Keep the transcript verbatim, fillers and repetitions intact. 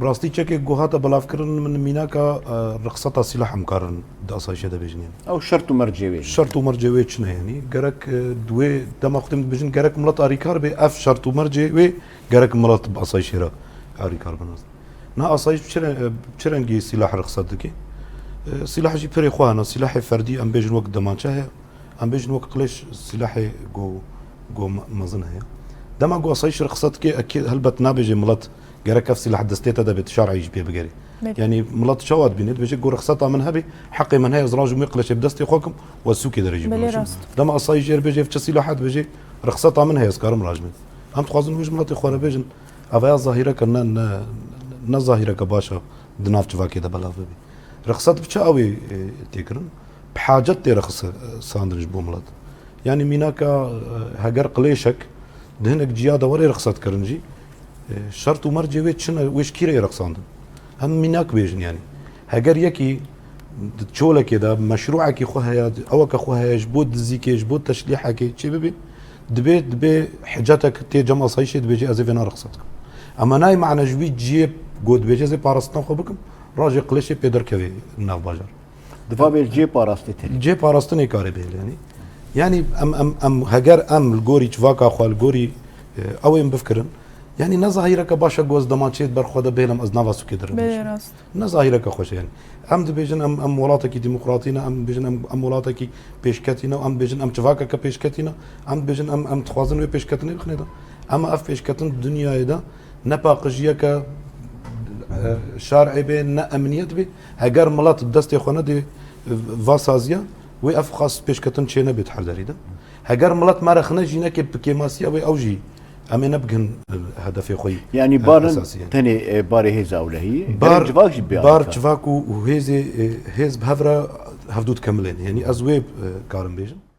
Bi rastî çekê ku hate belavkirin, min mînaka, e, rixseta sîlah em karin di asayişê de bêjin, yanî. Ew şert û mercê wê. Şert û mercê wê çi ne, yanî? Gerek, e, di wê dema xwe têm dibêjin, gerek milet arîkar bê, ev şert û mercê wê gerek milet bi asayişê re arîkar bin. Na asayiş bi çi re-, e, bi çi rengî sîlah rixset dike? E, sîlah jî pirê xwe hene, sîlahê ferdî em bêjin wek demançe heye. Em bêjin wek qilêş sîlahê go, go me-, mezin heye. Dema go asayiş rixset dike, ekê helbet nabêje milet gerek ev sîlah destê te de bê, tu şer'î jî pê bigerî. Belê. Yanî milet çawa dibîne? Dibêje go rixseta min hebî, heqê min heye, ez rajim wê qilêşê bi destê xwe kim û ez sûkê de rê jî Belê biroşim. Rast. Dema asayiş jê re bêje ev çi sîlah e, dibêje rixseta min heye, ez karim rajim. Em dixwazin wê ji miletê xwe re bêjin, ev ya zahîreke ne, ne, ne zahîreke baş e di nav civakê de belav bibe. Rixset bi çi awê, e, tê kirin? Bi hacet tê rixis-, sandin ji bo milet. Yanî mînaka, e, heger qilêşek di hinek ciya de were rixset kirin jî, e, şert û mercê wê çi ne, wê ji kî re yê rixisandin? Em mînak bêjin yanî. Heger yekî di çolekê de meşrûekî xwe heye, eweke xwe heye, ji bo dizîkê, ji bo teşlîhekê çê bibê, dibê, dibê hicetek tê cem asayişê dibêje ez ê vê nerixset kim. Ema nayê mane ji wî ciyê go dibêje ez ê parastina xwe bikim, rajê qilêşê pê derkevê nav bajar. Diva bê cê parastî tenê. Cê parastinê karê bihêle, yanî. Yanî em, em, em, heger em li gorî civaka xwe, li gorî, e, ew ên bifikirin, yanî ne zahîreke baş e ku ez demançeyê di ber xwe de bihêlim, ez nava sûkê de Belê rênişim. Rast. Ne zahîreke xweş e, yanî. Em dibêjin em, em welatekî demokratî ne, em dibêjin em, em welatekî pêşketî ne, em dibêjin em civakeke pêşketî ne, em dibêjin em, em dixwazin wê pêşketinê bixine de. Ema ev pêşketin di dinyayê de ne paqijiyeke, e, şer'ê bê, ne emniyet bê. Heger milet bi destê xwe nedê, e, va saziya, wê ev xas pêşketin çê nebê di her derî de. Heger milet me re xine jî neke bi kêmasiya wê, ew jî em ê nebigihin, e, hedefê xwe yî, Yanî e, barin esasî ye. Tenê, e, barê hêz ewlehî. Bar, Gerek civak jî bê bar alîkar. Civak û, û hêzê, e, hêz bi hev re hevdû dikemilên. Yanî ez wê, e, karim bêjim.